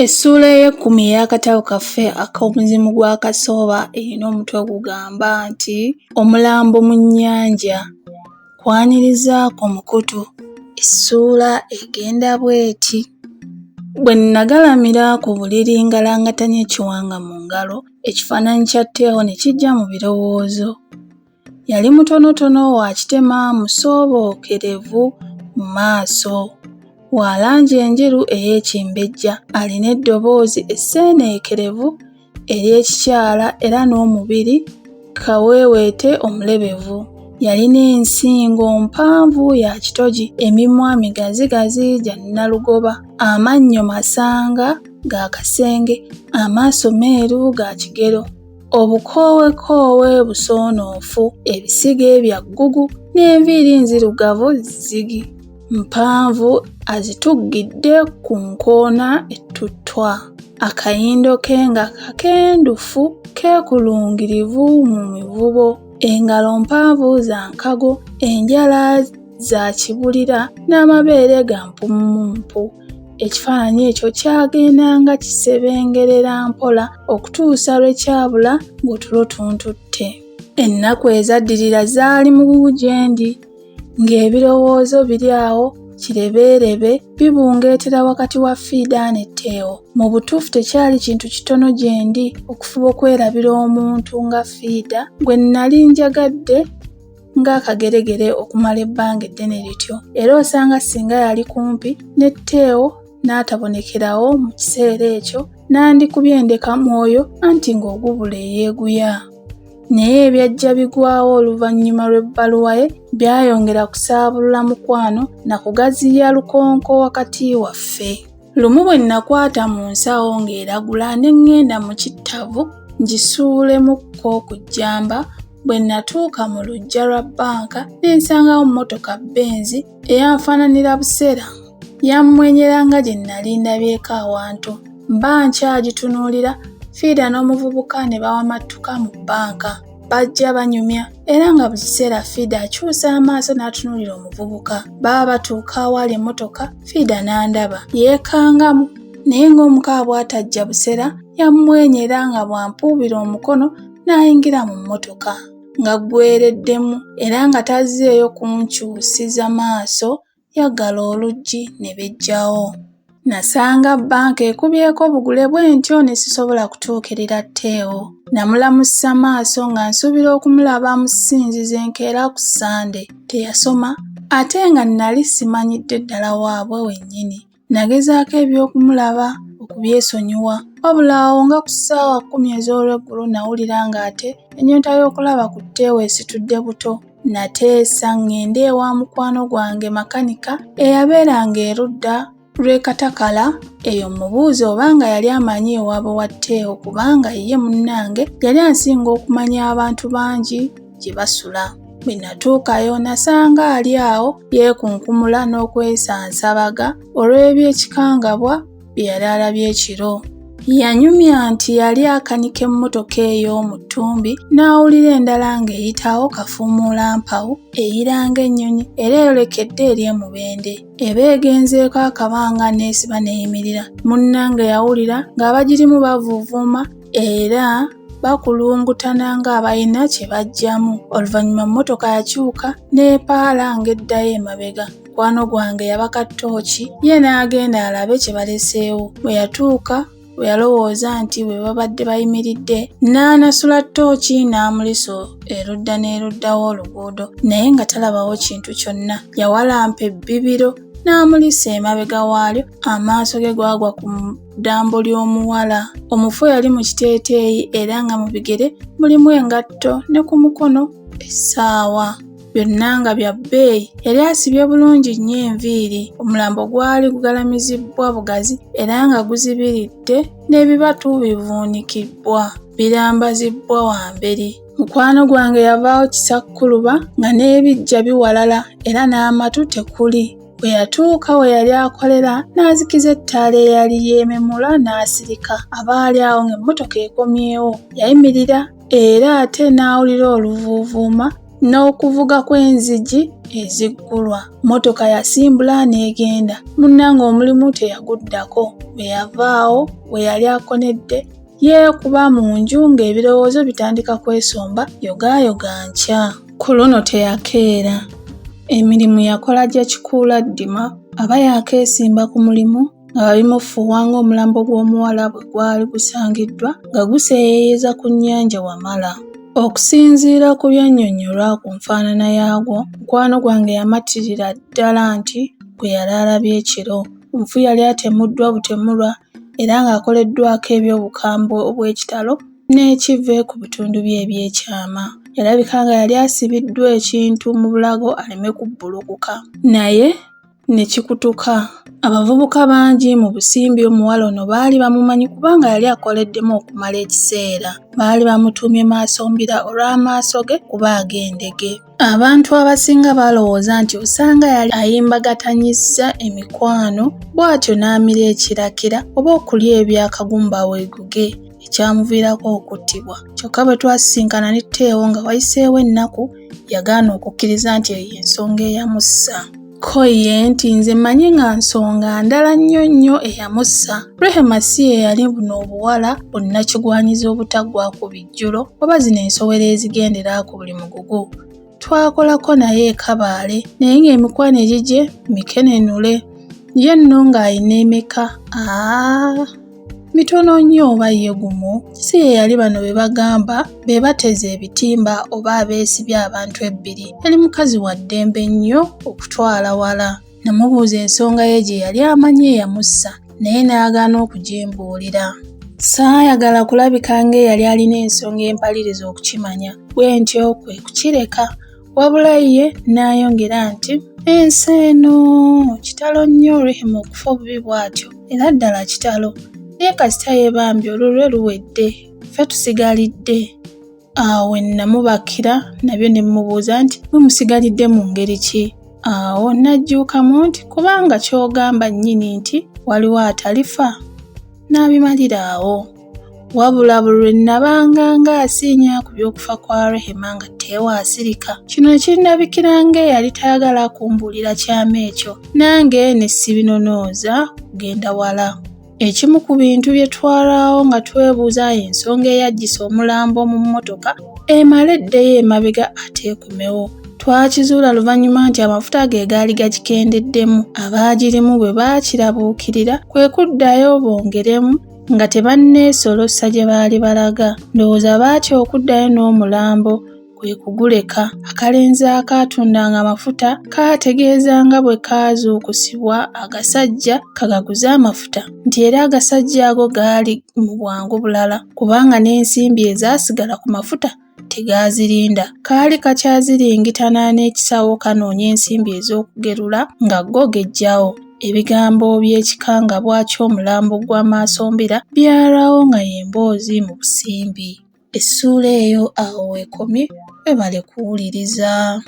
Essuula ey'ekkumi ey'akatabo kaffe ak'Omuzimu gwa Kasooba erina omutwe ogugamba nti Omulambo mu nnyanja. Kwaniriza ku mukutu. Essuula egenda bw'eti. Bwe nnagalamira ku buliri ngalangatanye ekiwanga mu ngalo, ekifaananyi kya Teewo ne kijja mu birowoozo. Yali mutonotono wa kitema musoobookerevu mu maaso, wa langi enjeru ey'ekimbejja, alina eddoboozi esseeneekerevu ery'ekikyala era n'omubiri kaweeweete omulebevu. Yalina ensingo mpanvu ya kitogi, emimwa migazigazi gya nnalugoba, amannyo masanga ga kasenge, amaaso meeru ga kigero. Obukoowekoowe busoonoofu, ebisige bya ggugu n'enviiri nzirugavu zigi, mpanvu azituggidde ku nkoona ettuttwa. Akayindo ke nga kakendufu keekulungirivu mu mivubo. Engalo mpanvu za nkago, enjala za kibulira n'amabeere ga mpummumpu. Ekifaananyi ekyo kyagendanga kisebengerera mpola okutuusa lwe kyabula ng'otulo tuntutte. Ennaku ezaddirira zaali mugugu gye ndi, ng'ebirowoozo biri awo kirebeerebe bibungeetera wakati wa Fiida ne Teewo. Mu butuufu tekyali kintu kitono gye ndi okufuba okwerabira omuntu nga Fiida gwe nnali njagadde ng'akageregere okumala ebbanga eddene lityo era osanga singa yali kumpi ne Teewo n'atabonekerawo mu kiseera ekyo nandikubye endeka mwoyo anti ng'ogubula eyeeguya. Naye ebyajja bigwawo oluvannyuma lw'ebbaluwa ye byayongera kusaabulula mukwano na kugaziya lukonko wakati waffe. Lumu bwe nnakwata mu nsawo ng'eragula ne ŋŋenda mu kittavu ngisuulemukko ku jjamba bwe nnatuuka mu luggya lwa bbanka ne nsangawo mmotoka Benz eyanfaananira busera. Yammwenyera nga gye nnali ndabyeko awantu. Mba nkyagitunuulira, Fiida n'omuvubuka ne bawamattuka mu bbanka. Bajja banyumya era nga buli kiseera Fiida akyusa amaaso n'atunuulira omuvubuka. Baba batuuka awaali emmotoka, Fiida n'andaba. Yeekangamu naye ng'omuka bw'atajja busera yammwenyera nga bw'ampuubira omukono n'ayingira mu mmotoka ng'aggweereddemu era nga tazzeeyo kunkyusiza maaso yaggala oluggi ne beggyawo. Nasanga bbanka ekubyeko bugule bwentyo ne sisobola kutuukirira Teewo. Namulamusa maaso nga nsuubira okumulaba mu ssinzizo enkeera ku Ssande. Teyasoma ate nga nnali simanyidde ddala waabwe wennyini. Nagezaako eby'okumulaba okubyesonyiwa wabula awo nga ku ssaawa 10 ez'olweggulo nawulira ng'ate ennyonta y'okulaba ku Teewo esitudde buto. Nateesa ŋŋende ewa mukwano gwange makanika eyabeeranga erudda lw'e Katakala eyo mmubuuze oba nga yali amanyi ewaabwe wa Teewo kubanga ye munnange yali ansinga okumanya abantu bangi gye basula. Bwe natuukayo nasanga ali awo yeekunkumula n'okwesansabaga olw'eby'ekikangabwa bye yali alabye ekiro. Yanyumya nti yali akanika emmotoka eyo mu ttumbi n'awulira endala ng'eyitawo kafuumuulampawu eyira ng'ennyonyi era eyolekedde eri e Mubende. Eba egenzeeko akabanga n'esiba n'eyimirira. Munnange yawulira ng'abagirimu bavuuvuuma era bakulungutana ng'abalina kye baggyamu. Oluvannyuma mmotoka yakyuka n'epaala ng'eddayo emabega. Mukwano gwange yabaka ttooci ye n'agenda alabe kye baleseewo. Bwe yatuuka we yalowooza nti we babadde bayimiridde n'anasula ttooci n'amulisa erudda n'erudda w'oluguudo naye nga talabawo kintu kyonna. Yawalampa ebbibiro n'amulisa emabega waalyo amaaso ge gwagwa ku ddambo ly'omuwala. Omufu yali mu kiteeteeyi era nga mu bigere mulimu engatto ne ku mukono essaawa. Byonna nga bya bbeeyi. Yali asibye bulungi nnyo enviiri. Omulambo gwali gugalamizibbwa bugazi era nga guzibiridde n'ebibatu bivuunikibbwa, birambazibbwa wamberi. Mukwano gwange yavaawo kisakkuluba nga n'ebiggya biwalala era n'amatu tekuli. Bwe yatuuka we yali akolera n'azikiza ettaala eyali yeememula n'asirika. Abaali awo ng'emmotoka ekomyewo. Yayimirira era ate n'awulira oluvuuvuuma. N'okuvuga kw'enzigi eziggulwa. Mmotoka yasimbula n'egenda. Munnange omulimu teyaguddako. Bwe yava awo we yali akonedde, yeekuba mu nju ng'ebirowoozo bitandika kwesomba yogaayoga nkya. Ku luno teyakeera. Emirimu yakola gya kikuuladdima. Aba yaakeesimba ku mulimu nga babimufuuwa ng'omulambo gw'omuwala bwe gwali gusangiddwa nga guseeyeeyeza ku nnyanja Wamala. Okusinziira ku byannyonnyolwa ku nfaanana yaagwo, mukwano gwange yamatirira ddala nti gwe yali alabye ekiro. Omufu yali atemuddwa butemulwa era ng'akoleddwako eby'obukambwe obw'ekitalo n'ekive ku bitundu bye eby'ekyama. Yalabika nga yali asibiddwa ekintu mu bulago aleme kubbulukuka. Naye ne kikutuka. Abavubuka bangi mu Busimbi omuwala ono baali bamumanyi kubanga yali akoleddemu okumala ekiseera. Baali bamutuumye Maasombira olw'amaaso ge kuba ag'endege. Abantu abasinga baalowooza nti osanga yali ayimbagatanyizza emikwano bw'atyo n'amira ekirakira oba okulya eby'akagumba weeguge ekyamuviirako okuttibwa. Kyokka bwe twasisinkana ne Teewo nga wayiseewo ennaku, yagaana okukkiriza nti eyo y'ensonga eyamussa. Ko ye nti nze mmanyi nga nsonga ndala nnyo nnyo eyamussa. Rehema si ye yali buno obuwala bunnakigwanyizi obutaggwa ku bijjulo oba zino ensowera ezigendera ku buli mugugu. Twakolako naye e Kabaale naye ng'emikwano egigye mikenenule. Ye nno ng'alina emeka? Aah! Mitono nnyo oba ye gumu? Si ye yali bano be bagamba be bateze ebitimba oba abeesibye abantu ebbiri. Yali mukazi wa ddembe nnyo okutwala wala. Namubuuza ensonga ye gye yali amanyi eyamussa naye n'agaana okugimbuulira. Saayagala kulabika ng'eyali alina ensonga empaliriza okukimanya, bwentyo kwe kukireka. Wabula ye n'ayongera nti, Ensi eno! Kitalo nnyo Rehema okufa obubi bw'atyo, era ddala kitalo. Naye kasita ye bambi olulwe luwedde, ffe tusigalidde. Awo we nnamubakira nabyo ne mmubuuza nti, Mwe musigalidde mu ngeri ki? Awo n'ajjuukamu nti, Kubanga ky'ogamba nnyini nti waliwo atalifa. N'abimalira awo. Wabula buli lwe nnabanga ng'asiinya ku by'okufa kwa Rehema nga Teewo asirika. Kino ne kindabikira ng'eyali tayagala kumbuulira kyama ekyo, nange ne sibinonooza kugenda wala. Ekimu ku bintu bye twalwawo nga twebuuza y'ensonga eyaggyisa omulambo mu mmotoka emale eddeyo emabega ate ekomewo. Twakizuula luvannyuma nti amafuta ge gaali gagikendeddemu. Abaagirimu bwe baakirabuukirira kwe kuddayo bongeremu nga tebanneesolossa gye baali balaga. Ndowooza baatya okuddayo n'omulambo kwe kuguleka. Akalenzi akaatundanga amafuta kaategeeza nga bwe kaazuukusibwa agasajja kagaguze amafuta nti era agasajja ago gaali mu bwangu bulala kubanga n'ensimbi ezaasigala ku mafuta tegaazirinda. Kaali kakyaziringitana n'ekisawo kanoonya ensimbi ez'okugerula nga go geggyawo. Ebigambo by'ekikangabwa ky'omulambo gwa Maasombira byalwawo nga y'emboozi mu Busimbi. Essuula eyo awo w'ekomye, webale kuwuliriza.